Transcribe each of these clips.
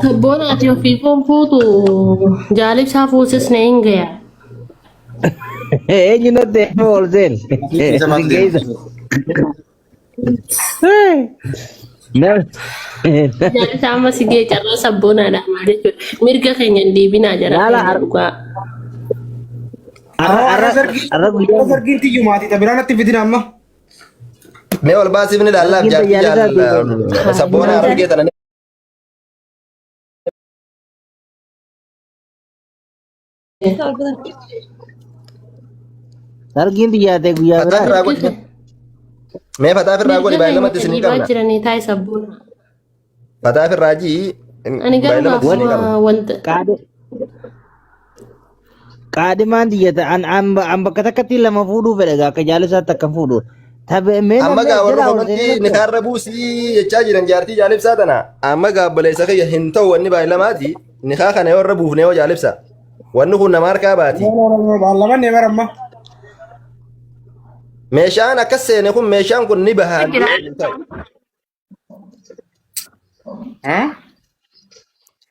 Sabboona ati ofii foon fuutu jaalibsaa fuusisne hin gaya. Eenyu natti eenyu ol seen? Isa Geessa. Jaalibsaa amma si ga'e carraa sabboonaadha maal jechuudha. Mirga keenya hin dhiibinaa jara Laala keenya dhugaa. Arra arra guyyaa Sargiin tiyyu maatii ta biraa natti fidina amma. Mee ol baasiif ni laallaaf Sargiin jaartii tajaajila jaal sabboona harargee tana. Sargiin xiyyaate guyyaa Fataa biraa. irraa godhi. Mee fataa irraa godhi Mirga baay'ee keenya lamatti isin dhiibaa qabna. jiranii taa'e sabboona. Fataa irraa jii Ani baay'ee garuu lamatti isin qabna. gaafuma wanta Qaadhimaan xiyyata an an an bakka takkatti lama fuudhuu fedha gaa akka jaalisaatti akka fuudhu. Tabe mee Amma namni gaa as warra jalaa ol komantii seenee ni kaarra buusii jechaa jiran jaartii jaalibsaa tana. Amma gaa obboleessa kiyya hin ta'u wanni baay'ee lamaati. Nikaa kana yoo irra buufne yoo jaalibsa. Wanni kun nama harkaa baati. Baallaman ne bara amma. Meeshaan akkas seene kun meeshaan kun ni baha.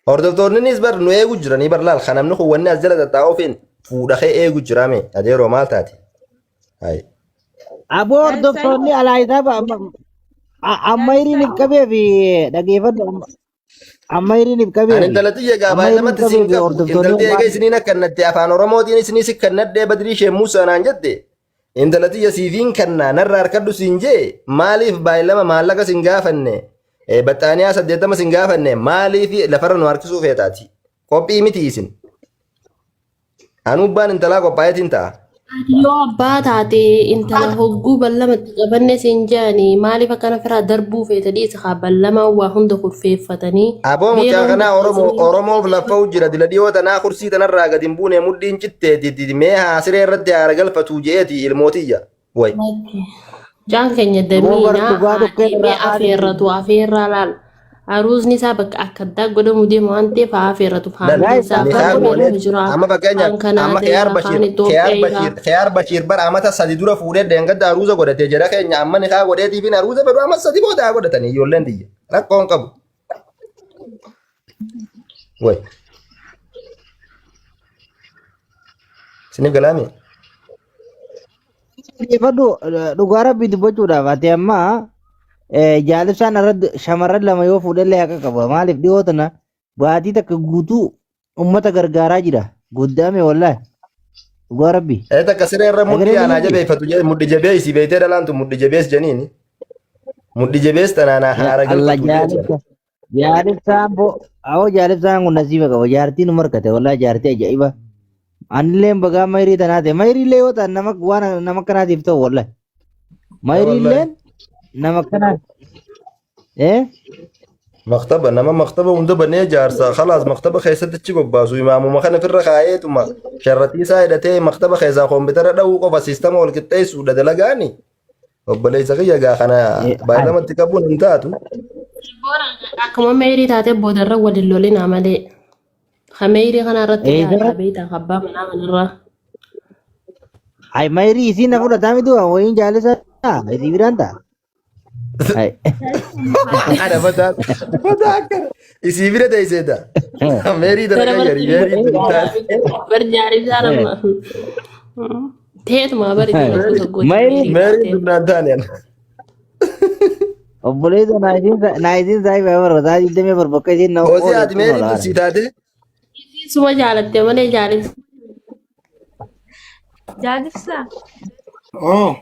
Hordoftoonnis bar nu eegu jiranii bar laal kan namni kun wanni as jala tattaa'uu ofiin fuudha kee eegu jiraame adeeroo maal taate? Hayi. Aboo hordoftoonni alaa isaa amma hiriin if qabee fi dhageeffadhu amma hiriin if qabee Ani fi intala tiyya gaa amma baay'ee hiriin lamatti qabee siin fi qabu. hordoftoonni Intalti eega waan isiniin akka natte afaan Oromootiin isinii si kannadhee badrii ishee Muusaa naan jette. Intala tiyya siifiin kannaa narraa harkadhu siin jee maaliif baay'ee lama maallaqa sin gaafanne baxxaaniyaa 80 sin gaafanne maaliif lafarra nu harkisuu feetaati. Qophii miti isin. Anubbaan intalaa qophaa'eetiin ta'a. Ati yoo abbaa taate intala hogguu ballama itti qabanne siin jedhanii maaliif akkana firaa darbuu feete dhiisa haa ballamaan waa hunda kurfeeffatanii Aboo mucaa beela hunda kanaa Oromoo kaasanii Oromoof laffa'u jira dila dhiyoo tanaa kursii tanarraa gadi hin buune mudhiin citteeti mee haa siree irratti haara galfatu je'eeti ilmootiyya. Way. Mucaan keenya Aboo bar damiina dhugaa dhukkee haadhimee irraa haadhi. afeerratu afeerraa laal. Aruusni isaa bakka akka addaa godhamu deema waan ta'eef haa afeerratu. Lal Faamiliin Guys, isaa nikaa kaan goonee Oromoo jira, amma fakkeenyaaf kaan amma Kanaadaa Khiyaar jira, kaan Bashiir Khiyaar Itoophiyaa jira. Bashiir Khiyaar Bashiir bara amata 3 dura fuudhee deengadda aruuza godhatee jedha keenya amma nikaa godheetiifin aruuza fedhu amma 3 booda haa godhatanii ijoolleen tiyya rakkoo hin qabu. Way. Isiniif galaami? Dhaggeeffadhu dhugaa rabbii dubbachuudhaaf ati amma jaalibsaan irratti shamarran lama yoo fuudhellee haqa qaba. Maaliif dhiyoo tana baatii takka guutuu ummata gargaaraa jira. Guddaame wallaahi dhugaa rabbii. Ee takka siree irra mudhii Sagalee aanaa ni miti. jabeeffatu jedhe mudhi jabeessi beektee dhalaan tun mudhi jabeessi jeniini. Mudhi jabeessi tanaan Ya haara Allah galfatu jedhe. jaalibsa jaalibsaan bo awoo jaalibsaan kun nasiiba qaba jaartii nu markate wallaahi jaartii ajaa'iba. Anilleen bagaa mayrii tanaa ta'e mayriillee yoo ta'an nama waan nama akkanaatiif ta'u wallahi. Ee wallahi. Mayriilleen nama akkanaa ee Maktaba nama maktaba hunda banee jaarsa khalaas maktaba keessatti achi bobbaasu imaamuma kana firra kaa'eetuma sharratii isaa hidhatee maktaba keessaa koompitara dha'uu qofa siistama wal qixxeessuudha dalagaani. Obboleessa kiyya gaa kana baay'ee lamatti qabuun hin taatu. Akkuma meerii taate boodarra waliin lolinaa malee. Ha meerii kana irratti Eesarra dhiyaata beektaa abbaa manaa kanarraa. ay mayrii isiin na fudhataa miti waan wayiin jaalisa isii biraan ta'a. Ay. Ana mataa mataa akkana isii bira teesseeta. Meerii Gara dalagaa jari meerii tun hin taate. Bar jaarii nama. Teetuma bari tokko tokko Mayrii meerii Meerii taate. tun naan taane ana. Obboleessa naa isiin naa isiin saayiba bara saa 24 bakka isiin na Hosii oole ati kun meerii oola tun bara. sii taate. Suma jaalatte malee jaarii. Jaalibsaa. Oo.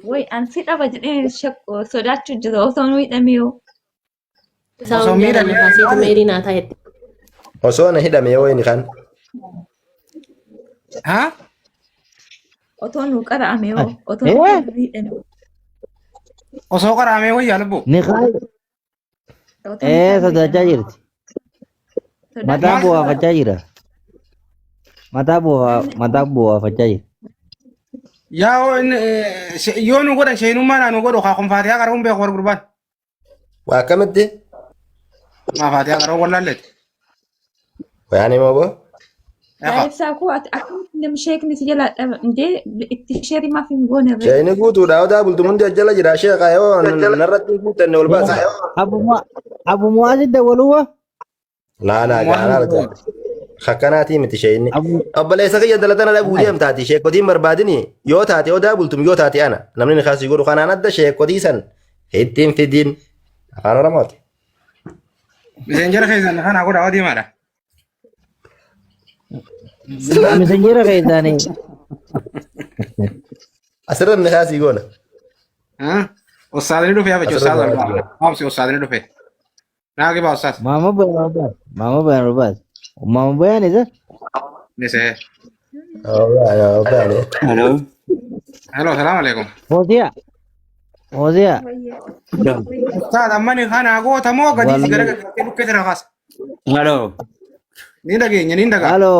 Way an si dhaba jedhee shakku sodaachuu jira osoo nu hidhamee hoo. Isaa Osoo hin jaalanne miidhamee kaasiitu maali? meerii naa taa'etti. Osoo na hidhame yoo inni kan. Ha? Otoo nu qara'ame hoo otoo Eh? nu hidhame. Osoo qaraamee wayyaa lubbu. Ni kaa Otoo nu ee sodaachaa hidhame. jirti. Mataa Maal bu'aafachaa jira. Mataa bu'aa mataa bu'aafachaa jira. Yaa oo inni yoo nu godhan sheenummaa naa nu godhu haa kun faatihaa qara'uun beeku warra gurbaan. Waa akkamitti? Maa faatihaa qara'uun wallaalleeti. Wayaanii moo boo? Efa. Ibsaa koo ati akkamitti namni sheekni si jalaa dhaba indee itti sheerii maaf hin goone ree. Sheeyni guutuudha. Odaa bultum hundi ajjala jira. Sheekha yoo narratti hin guuttanne ol baasa. Abu Mu'aazid dawwaluwa. Laa laa Mu'aazin laa laa. Akkanaatii miti sheeyni. Abu Obboleessa kiyya dalatana dhabuu deemtaati. Sheekotiin barbaadini yoo taate odaa bultum yoo taate ana. Namni ni kaasii godhu kanaan adda sheekotii san ittiin fidiin. Afaan Oromooti. Miseenjera keessan kana godha odii maadha. Misenjera keessaanii. Asirra ni kaasii goona. Ustaadni dhufe yaa Asirra ustaadha. ni kaasii goona. Maamsi ustaadni dhufe. Naa giba ustaas. Mama Bayan Ulbaas. Mama Bayan Ulbaas. Mama Bayan isa. Nise. Obaane. Hello. Hello, salaam alaikum. Fooziyaa. Fooziyaa. Ustaad amma ni kana goota moo gadi si gara Wallahi. gargaartee bukkee sirra kaasa. Hello. Ni dhageenya ni dhagaa. Halo.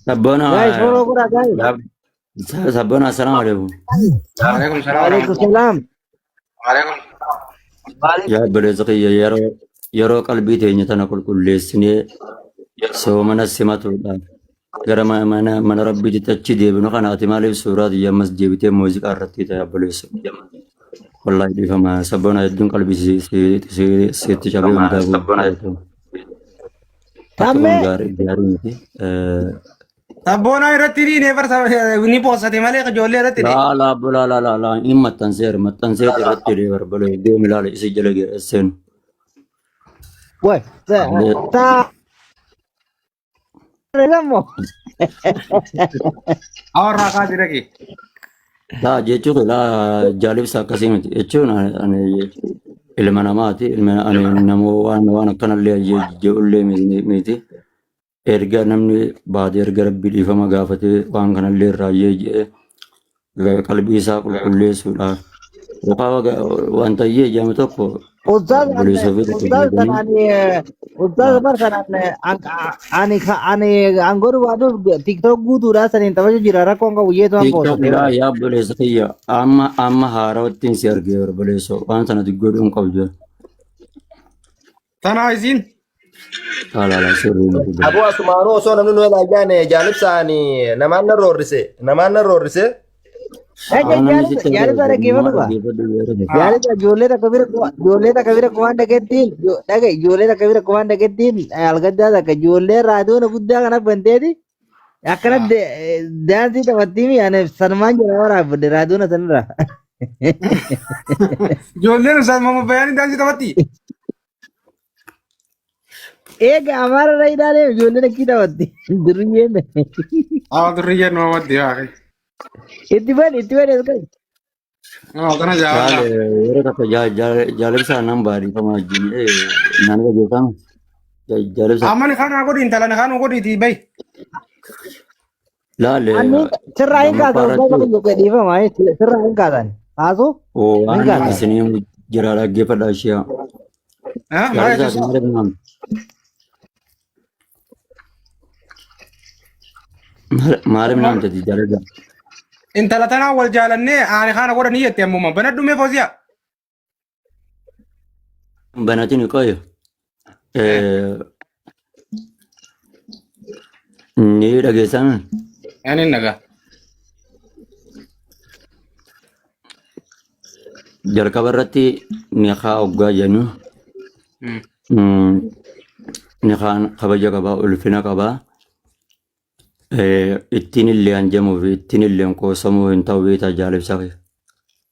Sabbona. Guys, follow godhaa guys. Sabbona, assalamu alaikum. Waalaikum salaam Waalaikum warahmatullahi. salaam. Waalaikum. Yaa obboleessa kiyya yeroo qalbii teenya tana qulqulleessinee soomana simatuudhaan gara mana rabbiitti achi deebinu kana ati maaliif suuraa tiyya ammas deebitee muuziqaa irratti ta'e obboleessa. Wallaahi dhiifama sabbona hedduun qalbii sitti cabee hundaa kun. Akka kun Tammee. gaarii gaarii miti. Sabboonaa irratti ni neefar ni poosate malee ijoollee irratti ni. Laa laa laa laa laa laa inni maxxanseera maxxanseera irratti hidhee barbaade deemi ilaali isi jala seenu. Wai. Ta. Lammo. Awarraa kaasii dhaqi. Laa jechuun laa jaalibsa akkasii miti jechuun ani ilma namaati ilma ani namoo waan akkanallee jedhullee miti. Erga namni baatee erga rabbi dhiifama gaafatee waan kanallee irraa jedhee qalbii isaa qulqulleessuudhaaf yookaan wanta iyyee jedhamu tokko Ustaz obboleessa ofii tokko Ustaz beekanii ani Ustaz bar kanaan ani ani an godhu baadhuuf TikTok guutuudha saniin taphachuu jira rakkoon qabu yeetu an TikTok poosate laa bara. yaa obboleessa kiyya amma haarawattiin si argee obboleessa waan sana godhuu hin qabdu. Tanaa isiin. Laa sirrii miti bira. Aboo asumaanuu osoo namni nu elaa jaane jaalibsaan namaan na roorrise. Namaan na roorrise. Haa namni sitti Jaalisa roorrise nama dhaggeeffatu ba. dhaggeeffadhu yeroo tokko. Jaalisa ijoollee takka bira ijoollee takka bira kumaan dhageettiin dhaga ijoollee takka bira kumaan dhageettiin algaddaa takka ijoollee raadiyoona guddaa kana banteeti akkana daansii taphattii mi ani sanumaan jala waraabadde raadiyoona sanirra. Ijoolleen ustaad Maamud Bayaanii daansii taphatti. Eega amaara irra ilaalee ijoolleen akkii taphatti. Duriyyeen. Haa durriyyeen nama waddi haa. Itti bani itti bani as gahi. Nama kana jaalladha. Jaal yeroo tokko jaalibsaa nan baadhiifama wajjin naan dhageeffama. Jaalibsaa Amma ni kana godhi intala ni kana godhiitii bahi. laal Anni sirraa hin lammaffaa kaasan ustaaza irratti kiyya gadhiifama sirraa hin kaasan. Kaasu hin waan kaasan. isinii jira dhaggeeffadha ishee. Haa maal Jaalibsaa jechuudha? maaliif naam maaliif naam tati jaalibsaa. Intala tanaa wal jaalannee ani kana godhanii jette ammuma banadhu mee fooziyaa. Banatiin qoyo. Ni dhageessan. Ani nagaa. Jalqaba irratti niqaa hoggaa jennu niqaan kabaja qabaa ulfina qabaa. Ittiin illee hanjamuu fi ittiin illee qoosamuu hin ta'u beektaa jaalibsa.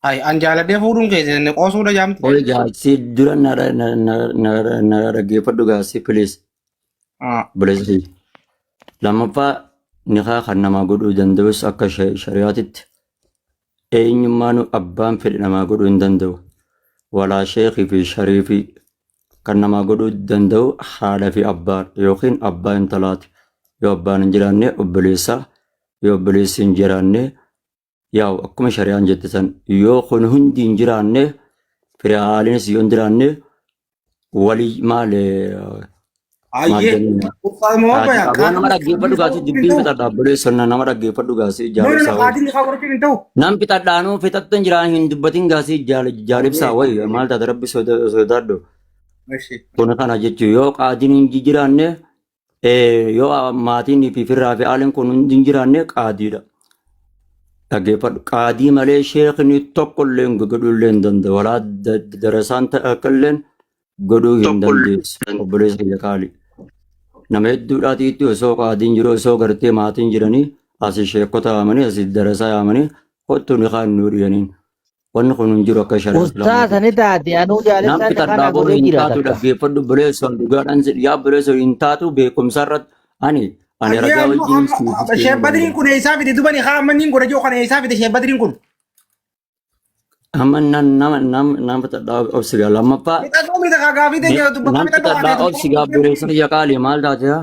Hai an jaaladhee fuudhuun keessa qoosuudha jaamti. Ol gaasii dura na dhaggeeffadhu gaasii please. Obboleessa Lammaffaa niqaa kan namaa godhuu danda'us akka shari'aatitti eenyummaan abbaan fedhe namaa godhuu hin danda'u. Walaa sheekii fi shariifii kan namaa godhuu danda'u haadha fi abbaa yookiin abbaa intalaati. Yoo abbaan hin jiraanne obboleessa, yoo obboleessi hin jiraanne yaa'u akkuma shari'aan jette san yoo kun hundi hin jiraanne firiyaaliinis yoo hin jiraanne walii maal maal Ayyee. jennuun Ustaad Maamud Bayaan Aboo nama qaadni dhaggeeffadhu niqaa gaasii godhachuun hin dubbiin ta'u. fixadha obboleessa nama dhaggeeffadhu gaasii No no no jaalibsaa wayi. qaadni niqaa godhachuun hin ta'u. Nam fixadhaanuu fixattan jiraan hin dubbatin gaasii jaalibsaa wayi maal taate rabbi sodaadhu. Eshi. Kun kana jechuun yoo qaadiin hin jiraanne Yoo maatiin fi firraa fi aaliin kun hundi hin jiraanne qaadiidha. Dhaggeeffadhu. Qaadii malee sheekni tokko illee godhuu illee hin danda'u. Walaa darasaan takka illee godhuu hin dandeessu. Obboleessa kiyya qaali. Nama hedduudhaatiitti osoo qaadiin jiru osoo gartee maatiin jiranii asii sheekota yaamanii asii darasaa yaamanii kottu ni kaan nuu dhiyaniin. Wanni kun hin jiru akka shari'aa Ustaaza islaamaatitti. ni taate anuu Namni jaalibsaan tadhaa kana boru godhee hin jira taatu takka. dhaggeeffadhu buleessoon dhugaadhaan yaa buleessoo hin taatu beekumsa irratti ani ani Ayyee ragaa ammoo wajjin amma siif Sheekh seenuu Badriin danda'a. kun eessaa fide dubani haa amma niin godha jiru kana eessaa fide Sheekh Badriin kun. Amma nan nama nama nama tadhaa obsigaa lammaffaa Mixadhuu miti kaa gaafii teenya dubbataa namni mixadhuu haa tadhaa ta'e. obsigaa buleessa kiyya qaali maal taate yaa?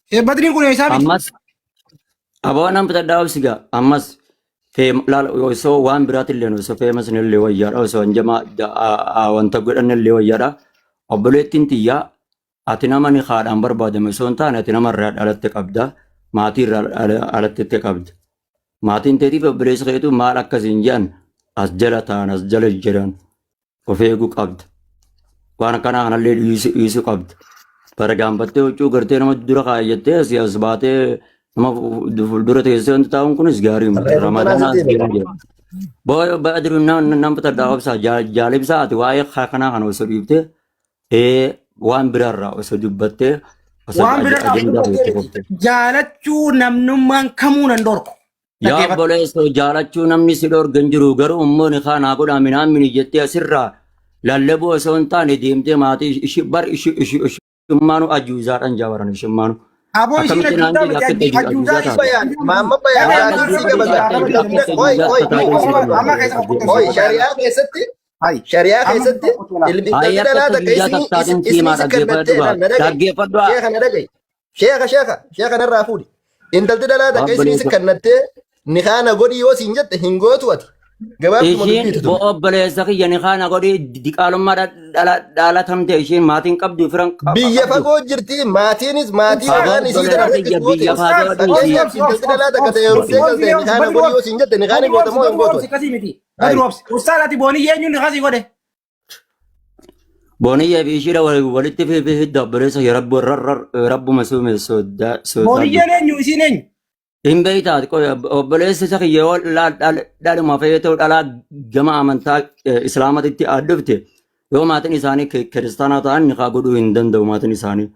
Sheekh Badriin kun eessaa fide? Ammas aboo namni tadhaa obsigaa ammas laala osoo waan biraatillee osoo feemas illee wayyaadha osoo hanjamaa wanta godhanne illee wayyaadha obboleettiin tiyyaa ati nama ni haadhaan barbaadame osoo hin taane ati nama irraa dhalatte qabda maatii irraa dhalatte qabda maatiin teetiif obboleessi keetu maal akkasiin jedhan as jala ta'an as jala jiran of eeguu qabda. Waan akkanaa kanallee dhiisuu qabda. Bara gaanfattee huccuu gartee nama dura kaayyattee asii as baatee nama fuuldura teessee wanti taa'uun kunis gaarii miti. Reefu tanaa Ramadaanaa sitti as hime. jira jira. Baadiru nama tadhaa obsaa jaalibsaa ati waa'ee kanaa kana osoo dhiiftee waan biraarraa osoo dubbattee osoo Waan biraarraa osoo ajandaa dubbattee itti miti. fufte. Jaalachuu namnummaan kamuu nan dhorku. Yaa Dhaggeeffadhu. obboleessoo jaalachuu namni si dhorga hin jiru garuu immoo ni kaanaa godhaa minaan mini jettee asirraa lallabuu osoo hin taane deemtee maatii ishii bar ishii ishii ishummaanu ajuuzaadhaan jaabaran ishummaanu. Aboo ishiin Akkamitti naan ajuuzaa jedhe miti akkamitti ajuuzaa ajuuzaa isii taate. Bayaan maamma bayaan Waan gaafii sii dhaggeeffadhu qabata. akkamitti akkamitti Qoy ajuuzaa qoy taatee si Amma keessa dhaggeeffadhu. qoy shari'aa keessatti Hai. shari'aa Amma keessatti ilmi Ayyi intalli dhalaa akkatti takka ajuuzaa isni tattaateen isni siimaa si dhaggeeffadhu kennattee gaa na dhaga'i dhaggeeffadhu sheekha na dhaga'i sheekha sheekha sheekha narraa fuudhi intalti dhalaa takka isni si obboleessa. kennattee ni kaana godhi yoo siin jette hin gootu ati gabaabsuma Ishiin dubbiitu tun obboleessa kiyya ni kaana godhi diqaalummaa dhalatamte ishiin maatiin qabdu firan biyya qabdu. fagoo jirti maatiinis maatii Aboo waan isii tana obboleessa kiyya rakkisuu biyya ta'e fagoo dhiisii. fakkeenyaaf intalti dhalaa takka ta'e heerumtee galte ni kaana godhi yoo siin jette ni kaana goota moo hin gootu ati Badru obsi. Ustaaz ati boonii eenyuun ni kasii godhe? Booniyyaa fi ishiidha walitti fi hidda obboleessa kiyya rabbu rabbuma suume sodaadhu. Booniyyeen eenyu isiin eenyu? Hin beektaa obboleessa isa kiyya yoo dhaluma fe'ee ta'u dhalaa gama amantaa islaamatitti addufte yoo maatiin isaanii kiristaanaa ta'an nikaa godhuu hin danda'u maatiin isaanii.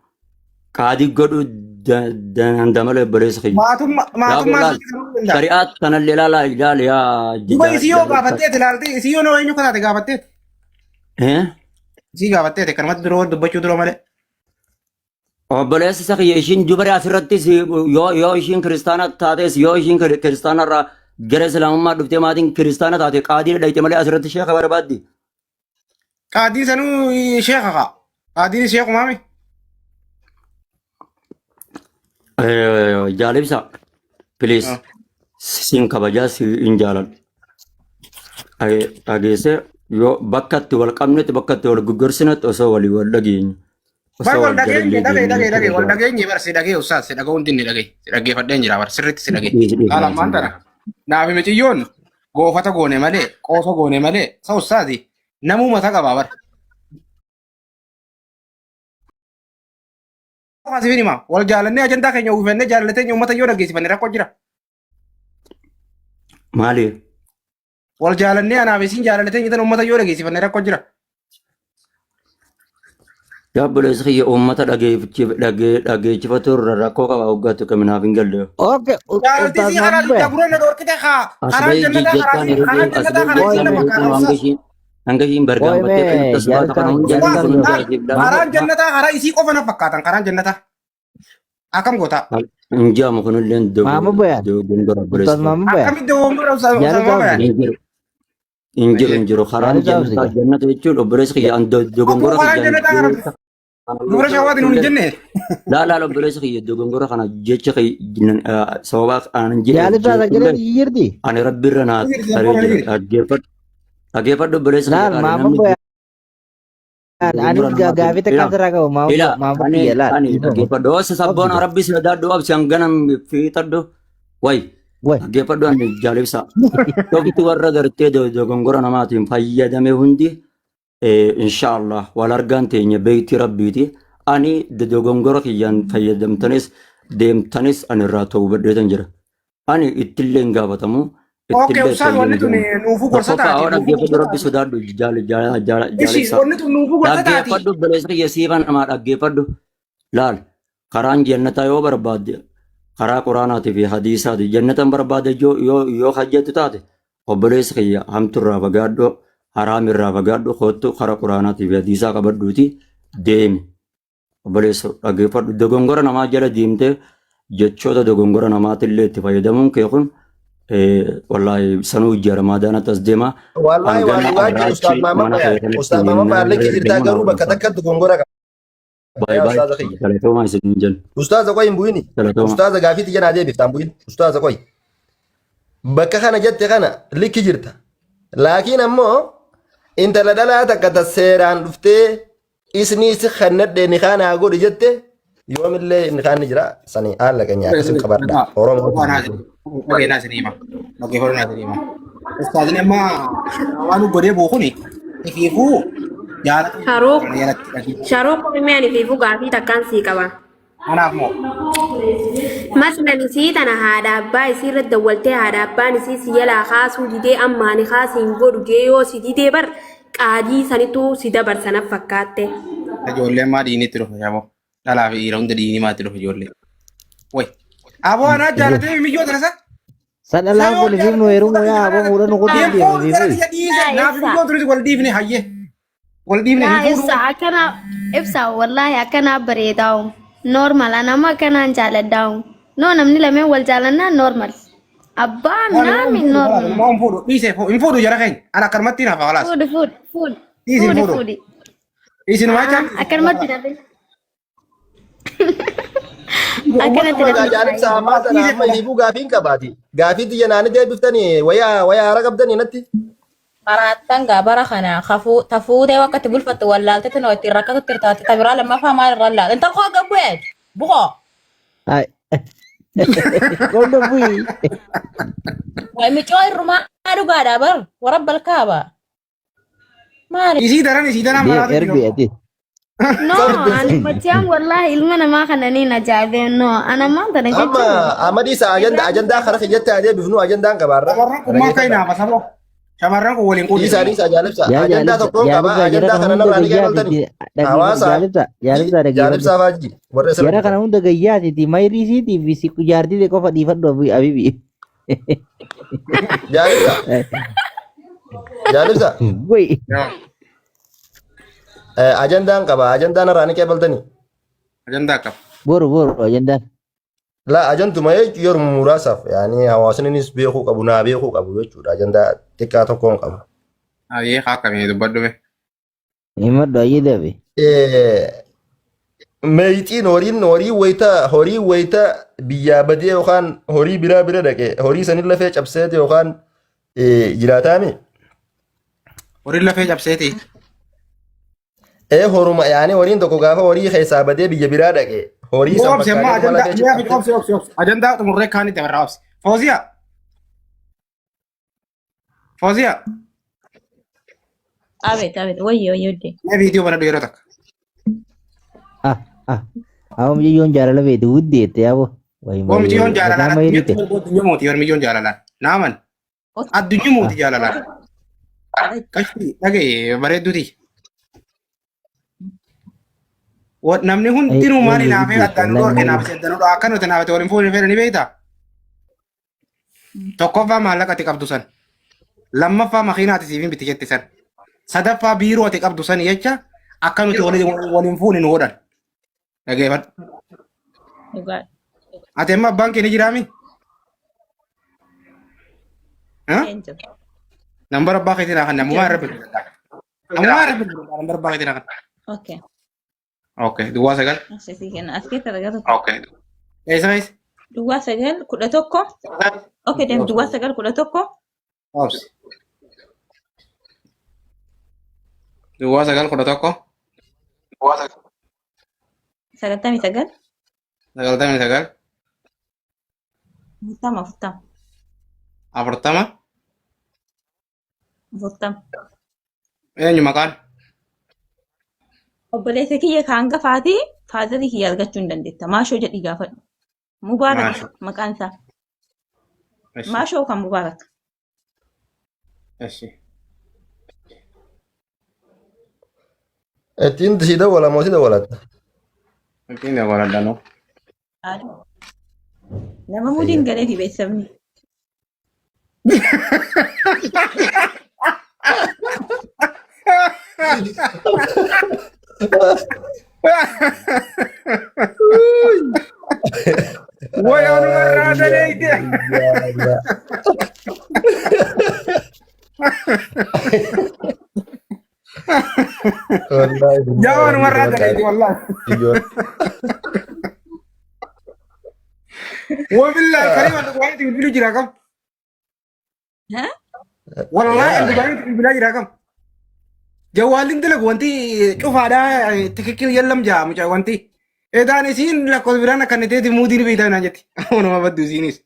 Qaadii godhuu danda'a malee obboleessa kiyya. Maatummaa Yaa maatummaa laal isii kanuu danda'a. shari'aa kanallee ilaalaa ilaali yaa Duba isii yoo jaalladha. gaafatteeti ilaaltee isii yoo eenyu kataate gaafatteeti. Eh? Isii gaafatteeti kanumatti dura dubbachuu dura malee. Obboleessa isa kiyya ishiin dubara asirrattis yoo ishiin kiristaana taates yoo ishiin kiristaana irraa gara islaamummaa dhuftee maatiin kiristaana taate qaadii dhayite malee asirratti sheeka barbaaddi. Qaadiin sanuu sheeka kaa. Qaadiin sheekumaami. Jaalibsa please siin kabajaa si hin jaaladhu. Dhageessee yoo bakka itti wal qabnetti bakka itti wal goggorsinetti osoo walii wal dhageenyu Bar osoo wal wal dhageenye jalallee dhagaye deemnee dhagaye dhagaye wal turre dhageenye bar si dhagaye ustaas si dhaga'uun dinne dhagaye si dhaggeeffadheen jira bar sirriitti si dhagaye. dhiisi dhiisi Laala ammaan dhiisi. tana naafi miciyyoon goofata goone malee qoosa goone malee sa ustaasi namuu mata qabaa bar. Asifin hima wal jaalannee ajandaa keenya uwwifannee jaalallatee uummata yoo dhaggeessifanne rakkoo jira. Maali? Wal jaalannee anaaf isin jaalallatee tan uummata yoo dhageessifanne rakkoo jira. Yaa obboleessa kiyya uummata dhageeffatu irra rakkoo qaba hoggaatu kaminaaf hin galle. Okay, Jaalaltii Ustaaz sii karaa Maamud Bayaan. gurra na dhorkite haa As karaan bahee jannataa jechaan karaa yeroo karaan deemu as jannataa bahee karaa Qoy isii jechaan na mee, yeroo fakkaata deemu hanga ustaas. ishiin hanga ishiin qoy bargaanfattee mee, kanatti as baata kana jaalatan hundi kun jaalatan hundi Ustaas asiif karaan laala. jannataa karaa isii qofa na fakkaatan karaan jannataa akkam goota. Hin jaamu kunillee Maamud Bayaan. dogongora Ustaaz obboleessa kiyya. Maamud Bayaan. Akkamitti dogongora ustaas Jaalatan Ustaas Bayaan. Hin jiru. Hin jiru hin jiru karaan Jaalatan jannataa obsiga. jannata jechuun obboleessa kiyya an Akkuma dogongora karaan kiyya jannataa karaa dubara shawaatiin nuun hin jenne. Laa laa obboleessa kiyya dogongora kana jecha kiyya sababa anan jedhe Jaalatan sagalee jechuun jirti. ani rabbiirra naa taree jira dhaggeeffadhu dhaggeeffadhu obboleessa kiyya Laal qaali Maamud namni Bayaan. Anis dogongora namaatiin gaafii takka ila asirraa qaba Maamud ila Maamud ani kiyya laal. ani dhaggeeffadhu oosa sabboona Obsiga. rabbi sodaadhu obsi hanganam fiixadhu way Way. dhaggeeffadhu ani jaalibsa dhofti warra gartee dogongora namaatiin fayyadame hundi inshallah wal argaan teenya beekti rabbiiti Ani dogongora kiyyaan fayyadamtanis deemtanis ani irraa tawbadheetan jira. Ani ittillee hin gaafatamu. Okay, Ittillee ustaaz wanni tun fayyadamu. nuufuu gorsa Tokkoffaa taati. hoo Nuufuu dhaggeeffadhu gorsa rabbi taati. sodaadhu jaala jaala jaala Ishi jaalibsaa. wanni tun nuufuu gorsa taati. Dhaggeeffadhu obboleessa kiyya siifa namaa dhaggeeffadhu. Laal karaan jannataa yoo barbaadde karaa quraanaatii fi hadiisaati jannatan barbaadde yoo yoo yoo hajjattu taate obboleessa kiyya hamturraa fagaadhu haraamirraa fagaadhu kottu karaa quraanaatii fi hadiisaa qabadhuuti deemi. Obboleessa dhaggeeffadhu dogongora namaa jala deemtee jechoota dogongora namaatillee itti fayyadamuun kee kun wallaahi sanuu ijja ramadaanatti as deema. Wallahi waan Hangana dhugaa jiru Ustaaz arraachi Maamad mana Bayaan. kee kanatti Ustaaz Maamad Bayaan yennaa likki jirtaa deemu garuu bakka takkatti dogongora qaba. Baay Yaa baay Ustaaza kiyya. galatoomaa isin jenna. Ustaaza qoy hin bu'ini. Galatoomaa. Ustaaza gaafii tiyya naa deebifta hin bu'in. Ustaaza qoy. Bakka kana jette kana likki jirta. Laakiin ammoo intala dhalaa takka ta seeraan dhuftee isnii si kannadhe nikaa naa godhi jette yoomillee nikaan ni jira sani haala keenya akkasin qabadha. Oromoo. Dhageenaa isin hima. Dhaggeeffadhu isin hima. Ustaazni amma waan godhee bu'u kuni ifiifuu jaalatu Sharuuk jalatti dhaggeeffatu. Sharuuk mimmi ani fiifuu gaafii takkaan sii qaba. Kanaaf moo Maslan isii tana haadha abbaa isii irra dawwaltee haadha abbaan isii si jalaa kaasuu didee amma ani kaasii hin godhu jee yoo si didee bar qaadii sanittuu si dabarsa naf fakkaatte. Ijoolleen maa dhiinitti dhufa shaaboo. Dhalaa fi dhiira hunda dhiinii maatti dhufa ijoollee. Way. Aboo anaa jaalatee miyyoo tana sa. Sadhalaan kun ifiif nu heerumu yaa aboo fuudha nu kutuu Hin deema fuudhu jara ifiif. tiyya dhiise. Yaa Naaf ibsa. miyyoo turis wal dhiifne hayyee. Wal dhiifne Yaa hin fuudhu. ibsa akkana ibsa wallaahi akkana bareedaa'u. Normal ana amma akkanaan jaaladhaa'u. No namni lameen wal jaalannaan normal. Abbaa naami normal. Hin fuudhu dhiise hin fuudhu jara keenya. Ana akkanumatti naaf hawalaas. Fuudhi fuudhi fuudhi Dhiisi hin fuudhi fuudhu. fuudhi. Isin maachaa. Akkanumatti nafe. Akkanatti Uummatuma nafe. jaalibsa ammaa tana amma hiibuu gaafii hin qabaati. Gaafii tiyya naani deebiftanii wayaa wayaa hara qabdanii natti. Maraattan gaa bara kana kafuu tafuutee akka itti bulfattu wallaaltetti noo ittiin rakkatutti irtaatti ta biraa lammaffaa maal irra laal intal koo gabbu'eet buqoo Ay. Qonna bu'i. Waay micoo irrumaa dhugaadha bar warra balkaaba maali Isii daran isii daran Deem maraatu erbi jiru. ati. No ani bachiyaan wallaahi ilma namaa kana niin ajaa'ibee no ana maal tana Amma jechuun. amadii isa ajandaa ajandaa kara kiyyatti haa deebifnu ajandaan qabaarra. Shamarran kun maal ta'e naafa saboo. Shamarran kun waliin quudhu. Dhiisaa dhiisaa jaalibsa. Yaa Ajandaa jaalibsa tokkoon qaba jaalibsa jara ajandaa kana kana hunda narraa ni qeebaltanii. gayyaatiti dhaggeeffadhu Hawaasa jaalibsa jaalibsa dhaggeeffadhu. jaalibsaa faajji warra Jara asirra kana hunda gayyaatiti mayrii isiitii fi si jaartii ta'e qofa dhiifadhu abibi. Jaalibsa jaalibsa Wai. ajandaan qaba ajandaa narraa ni qeebaltanii. Ajandaa qaba. Boru boru ajandaan. La ajanduma jechuun yeroo muraasaaf yaani hawaasnis beekuu qabu naa beekuu qabu jechuudha ajandaa xiqqaa tokkoon qabu. Ayyee haa akkamii dubbadhu mee. Himadhu ayyee dabe. Meeyixiin horiin horii wayita horii wayita biyyaa badee yookaan horii biraa bira dhaqe horii sanin lafee cabseeti yookaan jiraataami. Horiin lafee cabseeti. Ee horuma yaani horiin tokko gaafa horii keessaa badee biyya biraa dhaqe horii san Obsi amma bakka ajandaa lafee mi'a fi obsi obsi obsi ajandaa xumurree kaanitti abarraa obsi. Fooziyaa. Fooziyaa. Abeet abeet wayyo wayyo dee. Mee viidiyoo banadhu yeroo takka. Ah ah. Awwa mucayyoon jaalala beekti wuddeette yaaboo. Wayi Hoo miciyyoon jaalalaan mataa mayirii ta'e. addunyaa mooti yoo miciyyoon jaalalaan. Naaman addunyaa mooti jaalalaan. Qashti dhagaye bareedduuti. Namni hundinuu maali naafee addaan nu dhorke naaf addaan nu dhorke akka nuti naafate waliin fuudhin fedhani beektaa? Tokkoffaa maallaqa ati qabdu san. Lammaffaa makiinaa ati siif hin bitti jette san. Sadaffaa biiroo ati qabdu san jecha akka nuti waliin fuune nu godhan. Dhageeffadhu. Dhugaadha. Ati amma abbaan kee ni jiraami? Hin jiru. Nambara abbaa keetii naa kan ammumaa irra bilbilaa. Ammumaa irra bilbilaa nambara abbaa keetii naa kan. Okay. Okay. Duwwaa 9. Asii kenna. As keessa argatu. Okay. Eessa eessa? Duwwaa 9 11. Okay, deem duwwaa 9 11. Obsi. Duwwaa 9 11. 99. 99. 40 40. 40. 40. Eenyu maqaan? Obboleessa kiyya kan hangafaati. Faazarii kiyya argachuu hin dandeetta. Maashoo jedhii gaafadhu. Mubaarak Maashoo. maqaan isaa. Eshi. Maashoo kan Mubaarak. Eshi. Ittiin si dawwala moo si dawwalatta? Ittiin dawwaladha noo. Nama mudiin galee fi beeksifni. Way anuma irraa daleeyte. Yaa anuma irraa daleeyte wallahi. Wabillahi karima Dubaayitti bilbilu jira kam? Wallahi Dubaayitti bilbilaa jira kam? Jawwaalli dalagu wanti cufaadha tikikil yallam jaa mucaa wanti. Edaan isiin lakkoofsa biraan akka inni ta'eeti muudiin beektaa naan jetti. Waanuma baddu isiinis.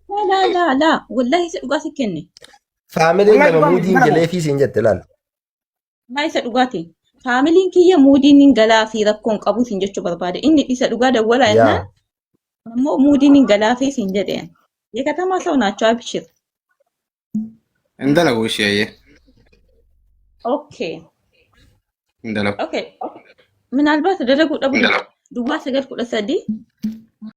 Laa laa laa laa wallahi isa dhugaa si kenne. Faamiliin Wallahi nama dhugaa miti muudiin kana galee fi siin jette laal. Maa isa dhugaati. Faamiliin kiyya muudiin hin galaa fi rakkoon qabu siin jechuu barbaade. Inni isa dhugaa dawwalaa Yaa. jennaan ammoo muudiin hin galaa fi siin jedheen. Yeekatamaa ሰው ናቸው አብሽር። Hin dalagu ishee ayyee. ኦኬ Hin dalagu. ኦኬ ምናልባት dalaguu dhabuu danda'a. Duwwaa 9 13.